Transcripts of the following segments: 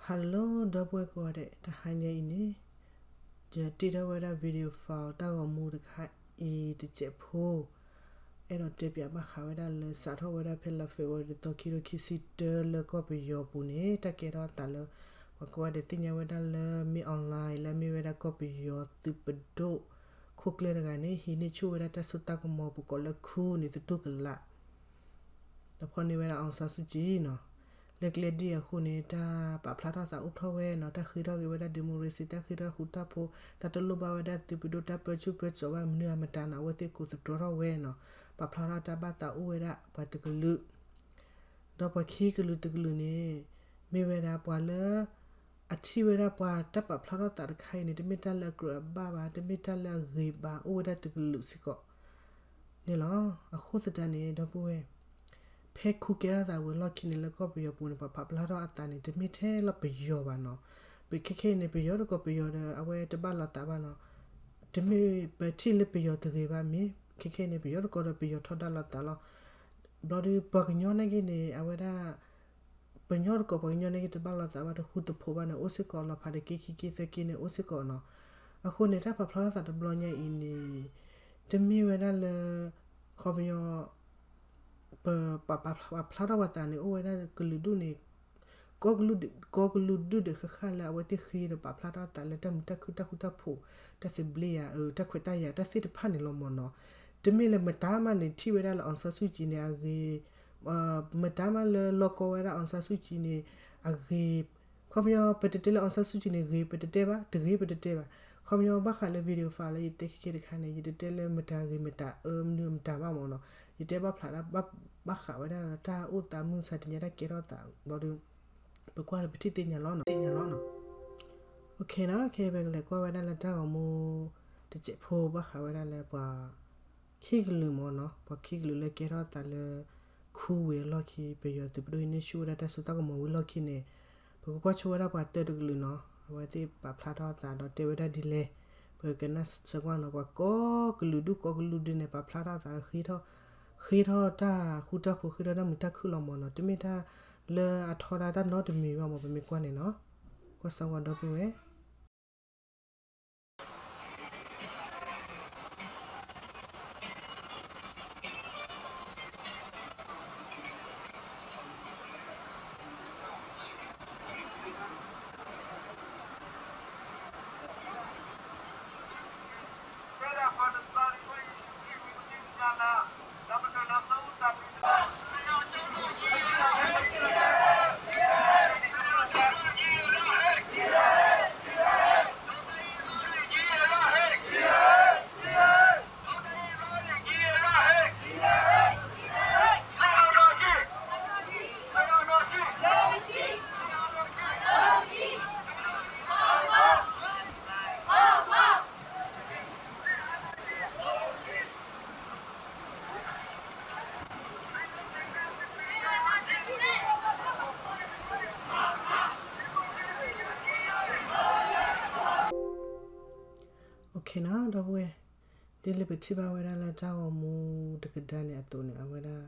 Hello ဒီပုၢ်ဝဲၢ်ကိးဂၤဒဲး, တဟါညါအံၤန့ၣ် ယတ့ထီၣ်ဝဲဒၣ် video file တၢ်ဂီၤမူတခါအံၤတစဲးဖိ, အဲၣ်ဒိးတဲပၠးဘၣ်ဃးဝဲဒၣ်လၢ စးထီၣ်ဝဲဒၣ်ဖဲလါ February သီ ခံကထိခံဆံတၢ လၢကီၢ်ပယီၤပူၤန့ၣ် တၢ်ကဲထီၣ်အသးလၢ ပှၤကိးဂၤဒဲးသ့ၣ်ညါဝဲဒၣ်လၢ မ့ၢ် online လၢအမ့ၢ်ဝဲဒၣ်ကီၢ်ပယီၤသုးပဒိၣ် ခိၣ်ကျၢၢ်တဂၤန့ၣ် ဟံးန့ၢ်ဆူၣ်ဝဲဒၣ်တၢ်စိတၢ်ကမီၤ ပကိးလၢ coup န့ၣ် သတူၢ်ကလာ် ဒီးဖီၣ်န့ၢ်ဝဲဒၣ် အောင်ဆန်းစုကြည် နီၤ. လၢကျဲဒ်အံၤအဃိန့ၣ် တၢ်ပာ်ဖျါထီၣ်သးအိၣ်ဖျါဝဲနီၤ, တၢ်ဃ့ထီၣ်က့ၤဝဲဒၣ် democracy, တၢ်ဃ့ထီၣ်ဃူတၢ်ဖိး, တၢ်တလိၣ်ဘၣ်ဝဲဒၣ်သုးပဒိၣ် တၢ်ပၢဆူၣ်ပၢစိးဘၣ်မနုၤအမတၤနီၤ, အဝဲသ့ၣ်ကိးသတြီထီၣ်ဝဲနီၤ, ပာ်ဖျါထီၣ်တၢ်ဘၣ်သးအိၣ်ဝဲဒၣ်ပှၤတကလုာ် ဒီးပှၤခံကလုာ်တကလုာ်န့ၣ် မ့ၢ်ဝဲဒၣ်ပှၤလၢ အထံၣ်ဝဲဒၣ်ပှၤတၢ်ပာ်ဖျါထီၣ်သးတခါအံၤန့ၣ် တမ့ၢ်တၢ်လၢအကြၢးအဘၣ်ဘၣ်, တမ့ၢ်တၢ်လၢအဂ့ၤဘၣ်, အိၣ်ဝဲဒၣ်တကလုာ်စ့ၢ်ကီးန့ၣ်လီၤ. အဃိသတးန့ၣ် ဒီပုၢ်ဝဲၢ် ဖဲ coup ကဲထီၣ်သးဝံၤအလီၢ်ခံန့ၣ် လၢကီၢ်ပယီၤပူၤန့ၣ် ပှၤပာ်ဖျါထီၣ်အသးန့ၣ် တမ့ၢ်ထဲလၢပယီၤဘၣ်နီၤ. ပခဲခဲအံၤန့ၣ် ပယီၤတကိးပယီၤဒီး အဝဲတဘၣ်လိာ်သးဘၣ်နီၤ. တမ့ၢ်ပထံၣ်လၢပယီၤတဂ့ၤဘၣ်မ့ၢ် ခဲခဲအံၤန့ၣ် ပယီၤတကိးဒီးပယီၤထီဒါလိာ်သးလီၤ. ဘျီဒီးပှၤကညီနာ်က့န့ၣ် အဝဲဒၣ် ပှၤကညီတကိးပှၤကညီနာ်က့ တဘၣ်လိာ်သးဘၣ်, တဃူတဖိးဘၣ်န့ၣ် အိၣ်စ့ၢ်ကီးလီၤ. ဖးတက့ခံက့သၢက့န့ၣ် အိၣ်စ့ၢ်ကီးနီၤ. အဃိန့ၣ် တၢ်ပာ်ဖျါထီၣ်သးတဘျီညါအံၤန့ၣ် တမ့ၢ်ဝဲဒၣ်လၢ ခီပညီ ပပာ်ဖျါထီၣ်ပှၤသးန့ၣ် အိၣ်ဝဲဒၣ်ကလုာ်ဒူၣ်န့ၣ် ကီၢ်ကလုာ်ဒူၣ်ဒံးဃၣ်ဃၣ်လၢအဝဲသ့ၣ်ဃ့ဒီးပာ်ဖျါထီၣ်သးလၢတၢ်မုာ်တၢ်ခုၣ် တၢ်ဃူတၢ်ဖိး တၢ်သဘျ့ယၤ တၢ်ခွဲးတၢ်ယာ်တၢ်သ့ၣ်တဖၣ်န့ၣ်လီၤမ့ၢ်နီၤ. တမ့ၢ်လၢမတၤမးန့ၣ် ထံၣ်ဝဲဒၣ်လၢ အောင်ဆန်းစုကြည် န့ၣ် အဂ့ၤ, မတၤမးလၢလီၢ်ကီဝဲဒၣ် အောင်ဆန်းစုကြည် န့ၣ် အဂ့ၤ, ခီပညီ ပတတဲလၢ အောင်ဆန်းစုကြည် န့ၣ် ဂ့ၤ ပတတဲဘၣ်, တဂ့ၤ ပတတဲဘၣ်. ခီပညီ ဘၣ်ဃးလၢ video file လၢယတဲခဲခဲတခါန့ၣ် ယတတဲလၢမတၤဂ့ၤမတၤအၢမနုၤမတၤဘၣ်မ့ၢ်နီၤ. ယတဲဘၣ်ဖျါ ဘၣ်ဃးဝဲဒၣ်တၢ်အိၣ်သးမုၢ်မဆါတနံၤညါ တၢ်ကဲထီၣ်သးဘျီဒီး ပကွၢ်လၢပထံၣ်သ့ၣ်ညါလီၤနီၤ. သ့ၣ်ညါလီၤနီၤ. ခဲအံၤပကလဲၤကွၢ်ဝဲဒၣ်လၢတၢ်ဂီၤမူတစဲးဖိ ဘၣ်ဃးဝဲဒၣ်လၢပှၤခံကလုာ်မ့ၢ်နီၤ, ပှၤခံကလုာ်လၢကဲထီၣ်သးလၢ coup ဝံၤအလီၢ်ခံ ပယီၤသုးပဒိၣ်ဟံးန့ၢ်ဆူၣ်ဝဲဒၣ်တၢ်စိတၢ်ကမီၤဝံၤအလီၢ်ခံန့ၣ် ပကကွၢ်ဆိဝဲဒၣ်ပှၤတၢတကလုာ်နီၤ, အဝဲသ့ၣ်ပာ်ဖျါထီၣ်အသးဒီးတဲဝဲဒၣ်ဒ်လဲၣ်, ပကနၢ်ဆၢကွၢ်နီၤ. ပှၤကိးကလုာ်ဒူၣ်ကိးကလုာ်ဒူၣ်န့ၣ် ပာ်ဖျါထီၣ်အသးဒီး ဃ့ထီၣ်တၢ်ဃူတၢ်ဖိး ဃ့ထီၣ်တၢ်မုာ်တၢ်ခုၣ်လီၤမ့ၢ်နီၤ. တမ့ၢ်တၢ်လၢအထီဒါတၢ်နီတမံၤဘၣ်မ့ၢ် ပမ့ၢ်ကွၢ်န့ၣ်နီၤ. ကွၢ်စၢ်ဝဲဒီပုၢ်ဝဲၢ် နီၤ ဒီပုၢ်ဝဲၢ်, ဒ်လၢပထံၣ်ဘၣ်ဝဲဒၣ်လၢတၢ်ဂီၤမူတကဒါန့ၣ်အသိးန့ၣ် အဝဲဒၣ်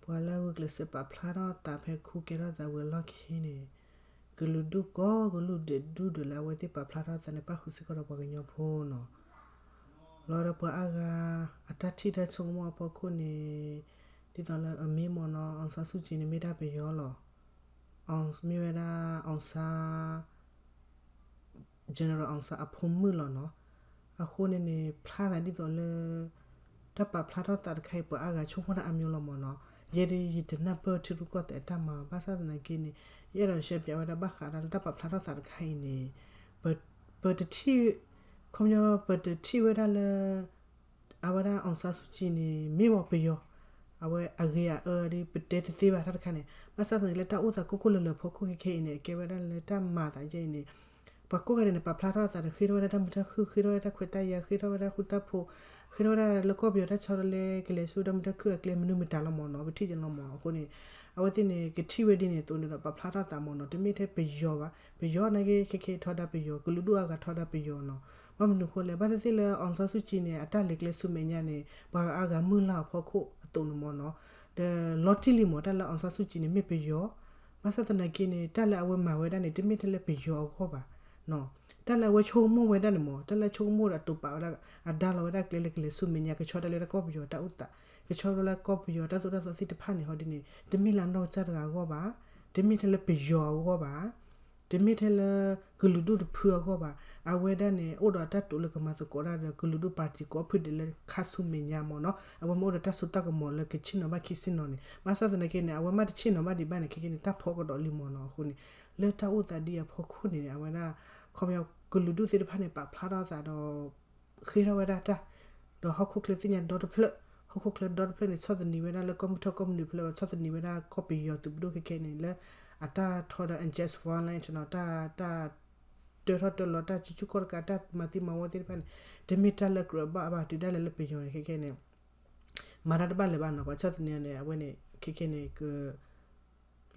ပှၤလၢအဂုာ်ကျဲးစၢးပာ်ဖျါထီၣ်သးဖဲ coup ကဲထီၣ်သးဝံၤအလီၢ်ခံန့ၣ် ကလုာ်ဒူၣ်ကိးကလုာ်ဒူၣ်ဒဲးဒူၣ်ဒဲးလၢအဝဲသ့ၣ်ပာ်ဖျါထီၣ်သးန့ၣ် ပၣ်ဃုာ်စ့ၢ်ကီးဒီးပှၤကညီဖိနီၤ. လီၤဒီးပှၤအါဂၤအတၢ်ထံၣ်တၢ်ဆိကမိၣ်အဖီခိၣ်န့ၣ် ဒ်သိးလၢအမ့ၢ်မ့ၢ်နီၤ အောင်ဆန်းစုကြည် န့ၣ် မ့ၢ်ဒၣ်ပယီၤလီၤ. မ့ၢ်ဝဲဒၣ် အောင်ဆန်း General အောင်ဆန်း အဖိမုၣ်လီၤနီၤ. အဃိန့ၣ်န့ၣ် ဖျါသးဒ်သိးလၢ တၢ်ပာ်ဖျါထီၣ်သးတခါအံၤ ပှၤအါဂၤဆိကမိၣ်တၢ်အါမးလီၤမ့ၢ်နီၤ. ယဲဒၣ်ယတနၢ်ပၢၢ်ထံရူၢ်ကီၢ်သဲးအတၢ်မၤ ဘၣ်ဆၣ်သနာ်က့န့ၣ် ယအဲၣ်ဒိးရှဲပၠးဝဲဒၣ်ဘၣ်ဃးဒီးလၢတၢ်ပာ်ဖျါထီၣ်သးတခါအံၤန့ၣ် ပတထံၣ် ခီပညီ ပတထံၣ်ဝဲဒၣ်လၢ အဝဲဒၣ် အောင်ဆန်းစုကြည် န့ၣ် မ့ၢ်မ့ၢ်ပယီၤ အဝဲအဂ့ၤအအၢဒီး ပတဲတသ့ဘၣ်တၢ်တခါန့ၣ် ဘၣ်ဆၣ်သနာ်က့လၢတၢ်အိၣ်သးကိၢ်ကိၢ်လၢၤလၢၤဖီခိၣ်ခဲခဲအံၤန့ၣ် အကဲဝဲဒၣ်လၢတၢ်မၤသးယဲအံၤန့ၣ် ပှၤကိးဂၤဒဲးန့ၣ် ပာ်ဖျါထီၣ်အသးဒီး ဃ့ထီၣ်ဝဲဒၣ်တၢ်မုာ်တၢ်ခုၣ် ဃ့ထီၣ်ဝဲဒၣ်တၢ်ခွဲးတၢ်ယာ် ဃ့ထီၣ်ဝဲဒၣ်ဃူတၢ်ဖိး ဃ့ထီၣ်ဝဲဒၣ်လၢကီၢ်ပယီၤတၢ်ဆီတလဲ ကလဲၤဆူတၢ်မုာ်တၢ်ခုၣ်အကျဲမနုၤမတၤလီၤမ့ၢ်နီၤ ပထံၣ်က့ၤလီၤမ့ၢ်နီၤ. အဃိန့ၣ် အဝဲသ့ၣ်န့ၣ် ကထံၣ်ဝဲဒ်န့ၣ်အသိးန့ၣ်ဒီး ပာ်ဖျါထီၣ်သးမ့ၢ်နီၤ တမ့ၢ်ထဲပယီၤဘၣ် ပယီၤနာ်က့ ခဲခဲအံၤထီဒါပယီၤ ကလုာ်ဒူၣ်အါဂၤထီဒါပယီၤနီၤ. ဘၣ်မနုၤအဃိလဲၣ် ဘၣ်သ့ၣ်သ့ၣ်လၢ အောင်ဆန်းစုကြည် န့ၣ် အတၢ်လဲၤကျဲဆူမဲာ်ညါန့ၣ် ပှၤအါဂၤမုၢ်လၢ်အဖီခိၣ်အသိးန့ၣ်မ့ၢ်နီၤ ဒီးလီၤတံၢ်လံမ့ၢ် တၢ်လၢ အောင်ဆန်းစုကြည် န့ၣ် မ့ၢ်ပယီၤ ဘၣ်ဆၣ်သနာ်က့န့ၣ် တၢ်လၢအဝဲမၤဝဲဒၣ်န့ၣ် တမ့ၢ်ထဲလၢပယီၤအဂီၢ်ဘၣ်. တၢ်လၢအဝဲဆိကမိၣ်ဝဲဒၣ်န့ၣ်မ့ၢ် တၢ်လၢဆိကမိၣ်ဒီးအတိာ်ပာ်ဝဲဒၣ် အဒါလီၤဝဲဒၣ်ကျဲလၢကလဲၤဆူမဲာ်ညါ ကဆီတလဲတၢ်ကီၢ်ပယီၤတၢ်အိၣ်သး, ကဆီတလဲကီၢ်ပယီၤတၢ်သိၣ်တၢ်သီသ့ၣ်တဖၣ်န့ၣ် ဟီဒ်န့ၣ် တမ့ၢ်လၢအနီၢ်ကစၢ်တဂၤအဂီၢ်ဘၣ်, တမ့ၢ်ထဲလၢပယီၤအဂီၢ်ဘၣ်, တမ့ၢ်ထဲလၢကလုာ်ဒူၣ်တဖုအဂီၢ်ဘၣ်. အဝဲဒၣ်န့ၣ် အိၣ်ဒီးတၢ်တိာ်လၢကမၤသကိးတၢ်ဒီး ကလုာ်ဒူၣ်ပၣ်တံၣ်ကိးဖုဒဲးလၢခါဆူမဲာ်ညါမ့ၢ်နီၤ. အဝဲမ့ၢ်အိၣ်ဒီးတၢ်စိတၢ်ကမီၤလၢကဆ့ၣ်နီၤဘၣ်ခံဆ့ၣ်နီၤန့ၣ် ဘၣ်ဆၣ်သနာ်က့န့ၣ် အဝဲမ့ၢ်တဆ့ၣ်နီၤဘၣ်ဒံးဘၣ်န့ၣ် ခဲကဲန့ၣ် တၢ်ဖီကဒီးလံမ့ၢ်နီၤ. အဃိန့ၣ် လၢတၢ်အိၣ်သးဒ်အံၤအဖီခိၣ်န့ၣ်န့ၣ် အဝဲဒၣ် ခီပညီ ကလုာ်ဒူၣ်သ့ၣ်တဖၣ်န့ၣ် ပာ်ဖျါထီၣ်အသးဒီး ဃ့ထီၣ်ဝဲဒၣ်တၢ် ဒီးဟီၣ်ခိၣ်ချၢသ့ၣ်ညါဒီတဖျၢၣ်, ဟီၣ်ခိၣ်ချၢဒီတဖျၢၣ်န့ၣ် ဆီၣ်သနံးဝဲဒၣ်လၢကီၢ်မုၢ်ထီၣ်ကီၢ်မုၢ်နုာ်ဖျၢၣ် ဆီၣ်သနံးဝဲဒၣ်ကီၢ်ပယီၤသုးပဒိၣ်ခဲခဲန့ၣ် လၢအတၢ်ထီဒီး unjust violence နီၤ, တၢ် တၢ် တၢထီၣ်တၢလီၤ တၢ်စုဆူၣ်ခီၣ်တကး တၢ်မၤသံမၤဝီသ့ၣ်တဖၣ်န့ၣ် တမ့ၢ်တၢ်လၢကြၢးဘၣ်အဘၣ် တုၤဒၣ်လဲာ်လၢပယီၤန့ၣ် ခဲခဲန့ၣ် မၤတၢ်တဘၣ်လၢၤဘၣ်နီၤ. ပှၤဆီၣ်သနံးန့ၣ် အဝဲန့ၣ် ခဲခဲန့ၣ် က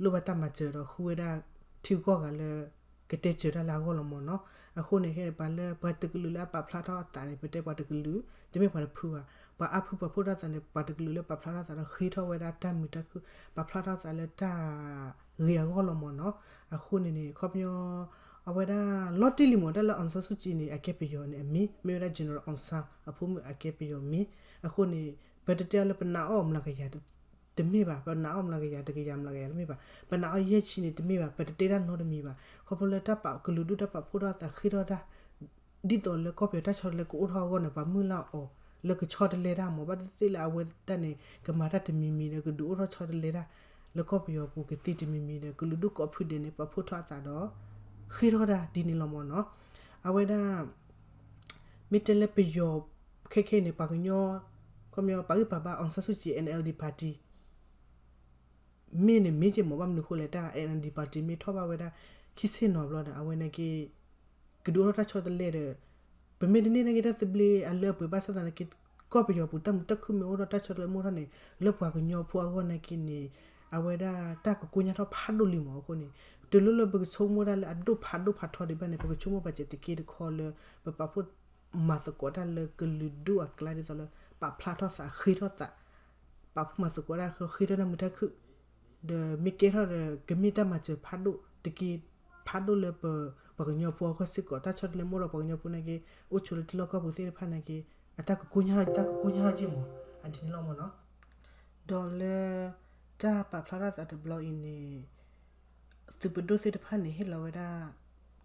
လိၣ်ဘၣ်တၢ်မၤစၢၤဒီးဃုဝဲဒၣ်ထံဂုၤကီၢ်ဂၤလၢ ကတဲစၢၤတၢ်လၢအဂီၢ်လီၤမ့ၢ်နီၤ. အဃိန့ၣ် ခဲန့ၣ် ပှၤလၢပှၤတကလုာ်လၢအပာ်ဖျါထီၣ်အသးန့ၣ် ပတဲပှၤတကလုာ် တမ့ၢ်ပှၤတဖုဘၣ်. ပှၤအါဖုပှၤဖှိၣ်ထီၣ်သးန့ၣ် ပှၤတကလုာ်လၢပာ်ဖျါထီၣ်သးဒီးဃ့ထီၣ်ဝဲဒၣ်တၢ်မုာ်တၢ်ခုၣ် ပာ်ဖျါထီၣ်သးလၢတၢ်ဂ့ၤအဂီၢ်လီၤမ့ၢ်နီၤ. အဃိန့ၣ်န့ၣ် ခီပညီ အဝဲဒၣ်လီၤတံၢ်လံမ့ၢ် တၢ်လၢ အောင်ဆန်းစုကြည် န့ၣ် အကဲပယီၤန့ၣ်အမံၤ မ့ၢ်ဝဲဒၣ် General Aung San အဖိမုၣ်အကဲပယီၤမံၤ. အဃိန့ၣ် ပတတဲအီၤလၢပနာ်အီၣ်မျးကယၤ တမ့ၢ်ဘၣ်, ပနာ်အီၣ်မျးကယၤ တကယၤမျးကယၤတမ့ၢ်ဘၣ်, ပနာ်အီၣ်ယဲၢ်ဆံန့ၣ်တမ့ၢ်ဘၣ်, ပတတဲတၢ်နီတမံၤဘၣ်. ခီဖျိလၢတၢ်ပာ်ကလုာ်ဒူၣ်တၢ်ပာ်ဖှိၣ်ထီၣ်သးဃ့ထီၣ်တၢ် ဒ်သိးလၢကီၢ်ပယီၤတၢ်ဆီတလဲကအိၣ်ထီၣ်အဂီၢ်န့ၣ် ပှၤမုၢ်လၢ်အီၤလၢကဆီတလဲတၢ်မ့ၢ် ဘၣ်သ့ၣ်သ့ၣ်လၢအဝဲတၢ်န့ၣ် ကမၤတၢ်တမံၤမံၤဒီး ကဒုးအိၣ်ထီၣ်ဆီတလဲတၢ် လၢကီၢ်ပယီၤပူၤကသ့တမံၤမံၤဒီး ကလုာ်ဒူၣ်ကိးဖုဒဲးန့ၣ် ပာ်ဖှိၣ်ထီၣ်အသးဒီး ဃ့ထီၣ်တၢ်ဒ်န့ၣ်လီၤမ့ၢ်နီၤ. အဝဲဒၣ် မ့ၢ်တဲလၢပယီၤခဲခဲန့ၣ် ပှၤကညီ ခီပညီ ပာ်ဂံၢ်ပာ်ဘါ အောင်ဆန်းစုကြည် NLD party မ့ၢ်န့ၣ်မ့ၢ်က့မ့ၢ် ဘၣ်မနုၤဃိလဲၣ် တၢ် NLD party မ့ၢ်ထီၣ်ဘၣ်ဝဲဒၣ် ခံဆ့ၣ်နီၤဘျီဒီး အဝဲန့ၣ်က့ ကဒုးအိၣ်ထီၣ်တၢ်ဆီတလဲဒီး ပမ့ၢ်တန့ၢ်နာ်က့ တၢ်သဘျ့အလၢအပှဲၤဘၣ်ဆၣ်သနာ်က့ ကီၢ်ပယီၤပူၤ တၢ်မုာ်တၢ်ခုၣ်မ့ၢ်အိၣ်ထီၣ် တၢ်ဆီတလဲမ့ၢ်အိၣ်ထီၣ်န့ၣ် လၢပှၤကညီဖိအဂီၢ်နာ်က့န့ၣ် အဝဲဒၣ်တၢ်ကကိညၢ်ထီၣ်ဖးဒိၣ်လံမ့ၢ်အဃိန့ၣ် တုၤလၢလၢပကဆိကမိၣ်ဒၣ်လၢအဒိၣ်ဖးဒိၣ်ဖးထီဒံးဘၣ်န့ၣ် ပကဆိကမိၣ်ပာ်စၢၤတက့တခီလၢ ပပာ်ဖှိၣ်မၤသကိးတၢ်လၢကလုာ်ဒူၣ်အကျါဒ်သိးလၢ ပာ်ဖျါထီၣ်သးဃ့ထီၣ်သး ပာ်ဖှိၣ်မၤသကိးတၢ်ဃ့ထီၣ်တၢ်မုာ်တၢ်ခုၣ် ဒီးမ့ၢ်ကဲထီၣ်ဒီး ကမ့ၢ်တၢ်မၤစၢၤဖးဒိၣ်တက့ၢ် ဖးဒိၣ်လၢပ ပှၤကညီဖိအဂီၢ်စ့ၢ်ကီး တၢ်ဆီတလဲမ့ၢ်အိၣ်ဒီးပှၤကညီဖိနာ်က့ အိၣ်ဆိးလၢထံလီၢ်ကီၢ်ပူၤသ့ၣ်တဖၣ်နာ်က့ အတၢ်ကကိညၢ်ထီၣ် တၢ်ကကိညၢ်ထီၣ်က့မ့ၢ် အဒ်န့ၣ်လီၤမ့ၢ်နီၤ. ဒီးလၢ တၢ်ပာ်ဖျါထီၣ်သးတဘျီအံၤန့ၣ် သုးပဒိၣ်သ့ၣ်တဖၣ်န့ၣ် ဟ့ၣ်လီၤဝဲဒၣ်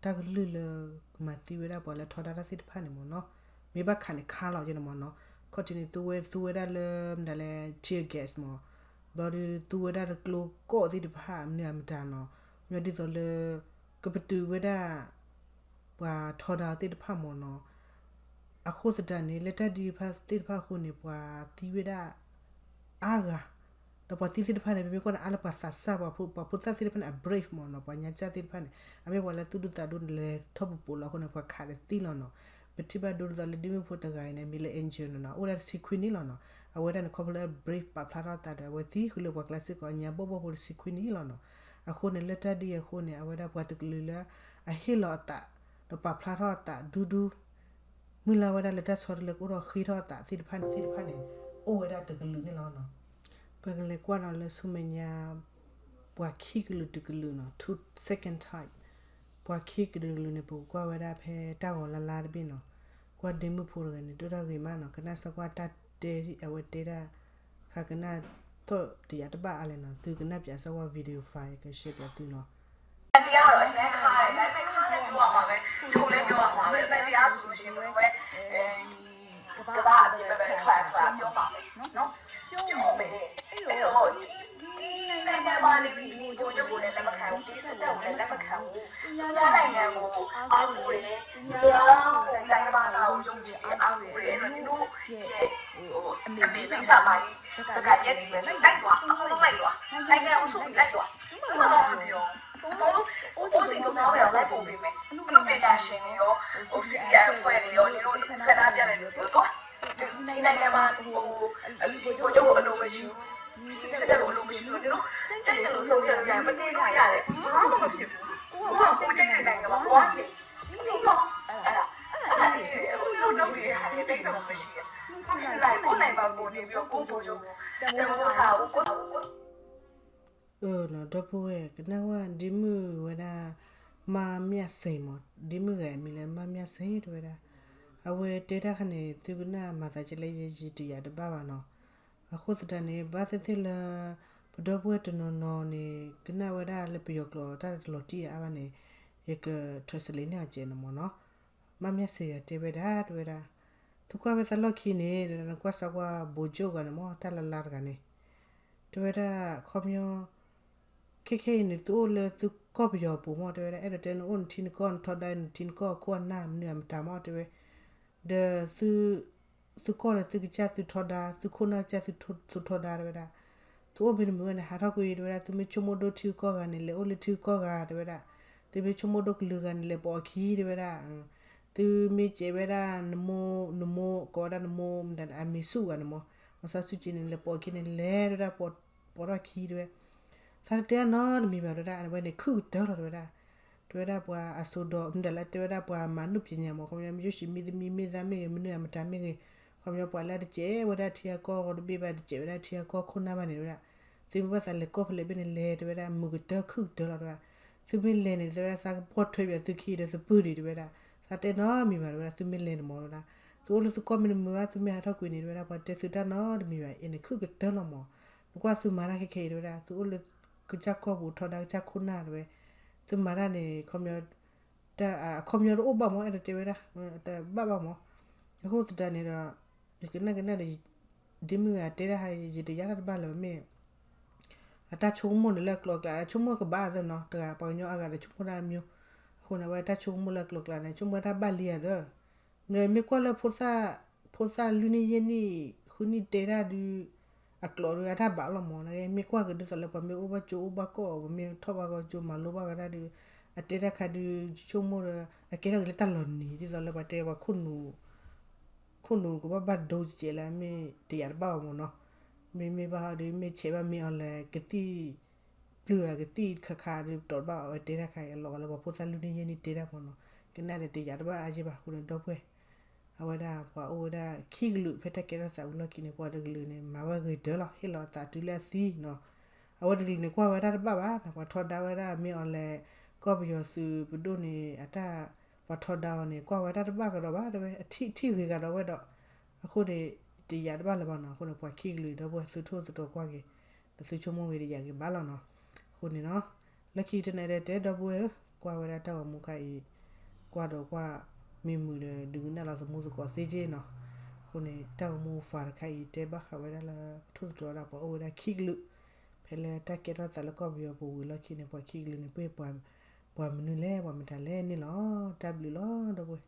တၢ်ကလုၢ်လၢ ကမၤသံဝဲဒၣ်ပှၤလၢထီဒါတၢ်သ့ၣ်တဖၣ်န့ၣ်မ့ၢ်နီၤ မ့ၢ်ဘၣ်ခးန့ၣ်ခးလီၤက့န့ၣ်မ့ၢ်နီၤ ခီၣ်ထံးန့ၣ် သူဝဲ သူဝဲဒၣ်လၢ မတၤလဲၣ် tear gas မ့ၢ် ဘျီဒီး သူဝဲဒၣ်လၢကျိကီၢ်သ့ၣ်တဖၣ် မနုၤအမတၤနီၤ မ့ၢ်ဒ်သိးလၢ ကပတုာ်ဝဲဒၣ် ပှၤထီဒါသ့ၣ်တဖၣ်မ့ၢ်နီၤ အဃိသတးန့ၣ် လၢတၢ်ဒ်အံၤသ့ၣ်တဖၣ်အဃိန့ၣ် ပှၤသံဝဲဒၣ် အါဂၤ ဒီးပှၤသံသ့ၣ်တဖၣ်န့ၣ် ပမ့ၢ်ကွၢ်န့ၣ် အါလၢပှၤသးစၢ် ပှၤဖိသၣ်သ့ၣ်တဖၣ်န့ၣ် အ brave မ့ၢ်နီၤ ပှၤညါစၢ်သ့ၣ်တဖၣ်န့ၣ် အမ့ၢ်ပှၤလၢသူၣ်ဒူသးဒူန့ၣ် လဲၤထီၣ်ပူၤပူၤလီၤအဃိန့ၣ် ပှၤခးဒီးသံလီၤနီၤ ပထံၣ်ဘၣ်ဒိဒ်သိးလၢဒ်မုၢ်ဖိတဂၤအံၤန့ၣ် မ့ၢ်လၢ Angel နီၤနီၤ အိၣ်ဝဲဒၣ်တဆံခွံနံၣ်လီၤနီၤ အဝဲဒၣ်န့ၣ် ခီဖျိလၢ brave ပာ်ဖျါထီၣ်သးဒီး အဝဲသံဃုာ်လၢပှၤကျါစ့ၢ်ကီး အညါဘီၣ်ဘီၣ်ဖိတဆံခွံနံၣ်လီၤနီၤ အဃိန့ၣ် လၢတၢ်ဒ်အံၤအဃိန့ၣ် အဝဲဒၣ်ပှၤတကလုာ်လၢ အဟ့ၣ်လီၤအသး ဒီးပာ်ဖျါထီၣ်အသးဒူဒူ မုၢ်လၢ်ဝဲဒၣ်လၢတၢ်ဆီတလဲကအိၣ်ထီၣ်ဃ့ထီၣ်အသးသ့ၣ်တဖၣ်န့ၣ် သ့ၣ်တဖၣ်န့ၣ် အိၣ်ဝဲဒၣ်တကလုာ်န့ၣ်လီၤနီၤ ပကလဲၤကွၢ်ဒီးလၢဆူမဲာ်ညါ ပှၤခံကလုာ်တကလုာ်နီၤ two second type ပှၤခံကလုာ်တကလုာ်န့ၣ် ပကကွၢ်ဝဲဒၣ်ဖဲတၢ်ဂီၤလါလါတဘ့ၣ်နီၤ ကွၢ်ဒ့မုၣ်ဖိတဂၤန့ၣ် ဒိၣ်တၢ်ဂ့ၤမးနီၤ ကနၣ်စၢ်ကွၢ်တၢ်တဲအဝဲတဲဒၣ် ဃးကနၣ်ထီၣ်တယာ်တဘၣ်အါလဲၣ်နီၤ သုကနၣ်ပၠးစၢ်ကွၢ် video file ကရှဲပၠးသုနီၤ အန်တီကတော့ အရမ်းခါတယ်။ ဒါပေမဲ့ ခါလည်း ပြောရမှာပဲ။ ချိုလည်း ပြောရမှာပဲ။ အမှန်တရားဆိုလို့ရှိရင် ဘယ်လိုပဲ ကမ္ဘာ့အပြင်ဘက် ဘယ် class ဆိုတာ ပြောမှာပဲနော်။ ပြောမယ်။ အဲ့တော့ ဒီ ဒီနိုင်ငံမှာနေပြီး ဒီဗိုလ်ချုပ်ကိုလည်း လက်မခံဘူး။ ဒီစစ်တပ်ကိုလည်း လက်မခံဘူး။ သူများနိုင်ငံကို အားကိုးတယ်။ သူများတိုင်းရင်းသားကို ယုံကြည်တယ်။ အားကိုးတယ်။ အဲ့တော့ နင်တို့ရဲ့ ဟို အမေကိစ္စမကြီး ဘက်ကရပ်နေမယ်ဆို လိုက်သွား။ အားလုံးလိုက်သွား။ နိုင်ငံကို ဆုတ်ပြီး လိုက်သွား။ ဘာမှမပြောဘူး။ အကုန်လုံး အိုးစိန်ကမောင်းနဲ့ လိုက်ပို့ပေးမယ်။ အနုပညာရှင်တွေရော ဟို စီအီအန် အဖွဲ့တွေရော နင်တို့ ဆန္ဒပြတဲ့လူတွေရော သွား။ ဒီနိုင်ငံမှာ ဟို ဒီဗိုလ်ချုပ်ကို အလိုမရှိဘူး။ ဒီစစ်တပ်ကို အလိုမရှိဘူး။ နင်တို့ ကြိုက်သလို ဆုံးဖြတ်လို့ရတယ်။ မနေလို့ရတယ်။ ဘာမှမဖြစ်ဘူး။ ကိုယ့်ဟာကိုယ် ကြိုက်တဲ့နိုင်ငံမှာ သွားနေ။ ပြီးတော့ အဲ့ဒါ အဲ့ဒါကြီး အခုလုပ်လုပ်နေတဲ့ဟာတွေ တိတ်တော့မရှိဘူး။ ကိုယ့်စီမံ ကိုယ့်နိုင်မှာ ကိုယ်နေပြီးတော့ ကိုယ့်ဗိုလ်ချုပ်ကို တမိုးထားကို ကိုယ့် အၢ ဒီပုၢ်ဝဲၢ် ကနၣ်ဝဲဒ်မုၣ်ဝဲဒၣ် မါမြတ်စိန်မး, ဒ်မုၣ်ဂၤအမံၤလၢ မါမြတ်စိန် တဲဝဲဒၣ်, အဝဲတဲတၢ်ခါန့ၣ် သုကနၣ်မၤသးကလဲၣ် ယတယာ်တဘၣ်ဘၣ်နီၤ. အဃိသတးန့ၣ် ဘၣ်သ့ၣ်သ့ၣ်လၢ ပဒီပုၢ်ဝဲၢ်တနီၤနီၤန့ၣ် ကနၣ်ဝဲဒၣ်လၢပယီၤကျိာ်တၢ်တလီၤတံၢ်အါဘၣ်န့ၣ် ယက translate န့ၢ်အီၤကဲန့ၣ်မးနီၤ. မါမြတ်စိန် တဲဝဲဒၣ် တဲဝဲဒၣ်, သုကွၢ်ဖဲသးလီၢ်ခံန့ၣ် နကွၢ်စၢ်ကွၢ် ဗိုလ်ချုပ် ဂၤန့ၣ်မး တၢ်လၢ်လၢ်တဂၤန့ၣ် တဲဝဲဒၣ် ခီပညီ ခဲခဲအံၤန့ၣ် သုအိၣ်လၢသုကီၢ်ပယီၤပူၤမး တဲဝဲဒၣ်, အဲၣ်ဒိးတဲနအိၣ်နထံနကီၢ် နထီဒါနထံနကီၢ်အခိၣ်အနၢ် မနုၤအမတၤမး တဲဝဲ, ဒီး သုကီၢ်လၢသုကစၢ်သုထီဒါ သုခိၣ်နၢ်ကစၢ်သုထီဒါ တဲဝဲဒၣ်, သုအိၣ်မ့ၢ်တမုာ်ဝဲန့ၣ် ဟးထီၣ်ကွံာ် တဲဝဲဒၣ်, သုမ့ၢ်ဆိကမိၣ်ဒိၣ်ထံဂၤကီၢ်ဂၤန့ၣ် လဲၤအိၣ်လၢထံဂၤကီၢ်ဂၤ တဲဝဲဒၣ်, သုမ့ၢ်ဆိကမိၣ်ဒိၣ်ကလုာ်ဂၤန့ၣ် လဲၤပိာ်အခံ တဲဝဲဒၣ်, သုမ့ၢ်စဲးဝဲဒၣ် နမိၢ် နမိၢ် ကိးဝဲဒၣ်နမိၢ် မတၤ အမံၤဆူၣ်ဂၤန့ၣ်မး အီၣ်ဆၣ်ဆူၣ်က့န့ၣ် လဲၤပိာ်အခံန့ၣ် လဲၤ တဲဝဲဒၣ် ပိာ်ထီၣ်ခံ တဲဝဲ, သးတတဲအနီတမံၤဘၣ် တဲဝဲဒၣ်, အဝဲန့ၣ်ခုၣ်ကတၢၢ်လီၤ တဲဝဲဒၣ်, တဲဝဲဒၣ်ပှၤအစိဒီး မတၤလၢတဲဝဲဒၣ်ပှၤမၤနုၢ်ပညါမး ခီပညီ မ့ၢ်ယိၣ်ၡံမံသမံ မ့ၢ်သးမ့ၢ်ဂ့ၤ မနုၤအမတၤမ့ၢ်ဂ့ၤ ခီပညီပှၤလၢတစဲးဝဲဒၣ်ထံဂၤကီၢ်ဂၤတဘ့ၣ်ဘၣ် တစဲးဝဲဒၣ်ထံဂၤကီၢ်ခိၣ်နၢ်ဘၣ်န့ၣ် တဲဝဲဒၣ်, သုမ့ၢ်ဘၣ်သးလဲၤကီၢ်ဖဲလဲၣ်ဘ့ၣ်န့ၣ် လဲၤ တဲဝဲဒၣ် မုာ်ကတၢၢ်ခုၣ်ကတၢၢ်လီၤ တဲဝဲဒၣ်, သုမ့ၢ်လဲၤန့ၣ် တဲဝဲဒၣ် သးကပှီၢ်ထွဲဘၣ်သုခံဒီးသပၢၢ်ဒံး တဲဝဲဒၣ်, သးတဲနီတမံၤဘၣ် တဲဝဲဒၣ်, သုမ့ၢ်လဲၤန့ၣ်မး တဲဝဲဒၣ်, သုအိၣ်လၢသုကီၢ်မ့ၢ်တမုာ်ဘၣ် သုမ့ၢ်ဟးထီၣ်ကွံာ်န့ၣ် တဲဝဲဒၣ် ပှၤတဲသုတၢ်နီတမံၤဘၣ် အံၤန့ၣ်ခုၣ်ကတၢၢ်လီၤမး, နကွၢ်သုမၤတၢ်ခဲခဲအံၤ တဲဝဲဒၣ်, သုအိၣ်လၢကစၢ်ကီၢ်ပူၤထီဒါကစၢ်ခိၣ်နၢ် တဲဝဲ, သုမၤတၢ်န့ၣ် ခီပညီ တၢ်အခီပညီတအိၣ်ဘၣ်မး အဲၣ်ဒိးတဲဝဲဒၣ်, တဘၣ်ဘၣ်မး, အဃိသတးန့ၣ်ဒီး ယကနၣ်ကနၣ်ဒီး ဒ်မုၢ်ဂၤတဲတၢ်ဟါ ယတယာ်တၢ်တဘၣ်လၢၤမ့ၢ် အတၢ်ဆိကမိၣ်န့ၣ်လၢအကျိၤအကျဲ အဆိကမိၣ်ကဘၣ်သ့နီၤ တဂၤပှၤကညီအါဂၤဒီးဆိကမိၣ်တၢ်မံၤ, အဃိန့ၣ် အဝဲတၢ်ဆိကမိၣ်လၢအကျိၤအကျဲန့ၣ် ဆိကမိၣ်တၢ်ဘၣ်လံဧါသ့, မ့ၢ်ကွၢ်လၢ ဖိသၣ်လွံၢ်နံၣ်ယဲၢ်နံၣ် ဃုနံၣ်တဲတၢ်ဒုး အကျိၤဒုးအတၢ်ဘၣ်လီၤမး, မ့ၢ်ကွၢ်က့ၤဒ်သိးလၢပှၤမ့ၢ်အိၣ်ဘၣ်ကၠိအိၣ်ဘၣ်ကီၢ် ပှၤမ့ၢ်ထီၣ်ဘၣ်ကီၢ်ကၠိမၤလိဘၣ်ကဒါဒုး အတဲတၢ်ခါဒုး ဆိကမိၣ်ဒီး အကဲထီၣ်က့ၤလၢတၢ်လီၤနံၤ ဒ်သိးလၢပှၤတဲပှၤခိၣ်နူာ် ခိၣ်နူာ်ကဘၣ်ဘၣ်ဒိကဲးလၢမ့ၢ်တယာ်တဘၣ်အီၤမးနီၤ, မ့မ့ၢ်ဘၣ်ဟီဒုး မ့ၢ်ဆဲးဘၣ်မ့ၢ်အီၤလဲၣ် ကသံၣ်ပျုၢ်ဂၤကသံၣ်ခါခါဒုး ပတီၢ်တဘၣ်အီၤ အဝဲတဲတၢ်ခါအံၤ အလီၤဂာ်လၢပှၤဖိသၣ်လွံၢ်နံၣ်ယဲၢ်နံၣ်တဲတၢ်မးနီၤ, ကနၣ်ဒီးတယာ်တဘၣ်အါယဲၢ်ဘၣ်အဃိန့ၣ် ဒီပုၢ်ဝဲၢ် အဝဲဒၣ်ပှၤအိၣ်ဝဲဒၣ်ခံကလုာ် ဖဲတၢ်ကဲထီၣ်သးဝံၤလီၢ်ခံန့ၣ် ပှၤတကလုာ်န့ၣ် မၤဝဲဂ့ၤတၢၢ်လီၤ ဟ့ၣ်လီၤအသးတုၤလၢအသံနီၤ, အဝဲတကလုာ်န့ၣ် ကွၢ်ဝဲတၢ်တဘၣ်ဘၣ်နီၤ, ပှၤထီဒါဝဲဒၣ်မ့ၢ်အီၤလဲၣ် ကီၢ်ပယီၤသုးပဒိၣ်န့ၣ် အတၢ် ပှၤထီဒါအီၤန့ၣ် ကွၢ်ဝဲတၢ်တဘၣ်ကဒီးဘၣ် တဲဝဲ အထံၣ်ထံၣ်ဂ့ၤဂၤဒီးဝဲဒီး, အဃိန့ၣ် တယာ်တဘၣ်လၢၤဘၣ်နီၤ, အဃိန့ၣ် ပှၤခံကလုာ်ဒီပုၢ်ဝဲၢ် သုထိၣ်သတြီၤကွၢ်က့ၤ ဒီးသုဆိကမိၣ်ဂ့ၤတယာ်ဂ့ၤဘၣ်လီၤနီၤ, အဃိန့ၣ်နီၤ လၢခံတနံၤဒီးတဲဒီပုၢ်ဝဲၢ်ဧၢ, ကွၢ်ဝဲဒၣ်တၢ်ဂီၤမူခါအံၤ ကွၢ်ဒီးကွၢ်မံမုာ်ဒီး ဒုးကနၣ်လီၤသမူသကိးသ့က့နီၤ, အဃိန့ၣ် တၢ်ဂီၤမူဖးတခါအံၤ တဲဘၣ်ဃးဝဲဒၣ်လၢ ပထိၣ်သတြီၤဒၣ်ပှၤအိၣ်ဝဲဒၣ်ခံကလုာ် ဖဲလၢတၢ်ကဲထီၣ်သးလၢကီၢ်ပယီၤပူၤဝံၤလီၢ်ခံန့ၣ် ပှၤခံကလုာ်န့ၣ် ပှ့ၤပှၤမနုၤလဲၣ် ပှၤမတၤလဲၣ်န့ၣ်လီၤ, တၢ်ဘျုးလီၤ ဒီပုၢ်ဝဲၢ်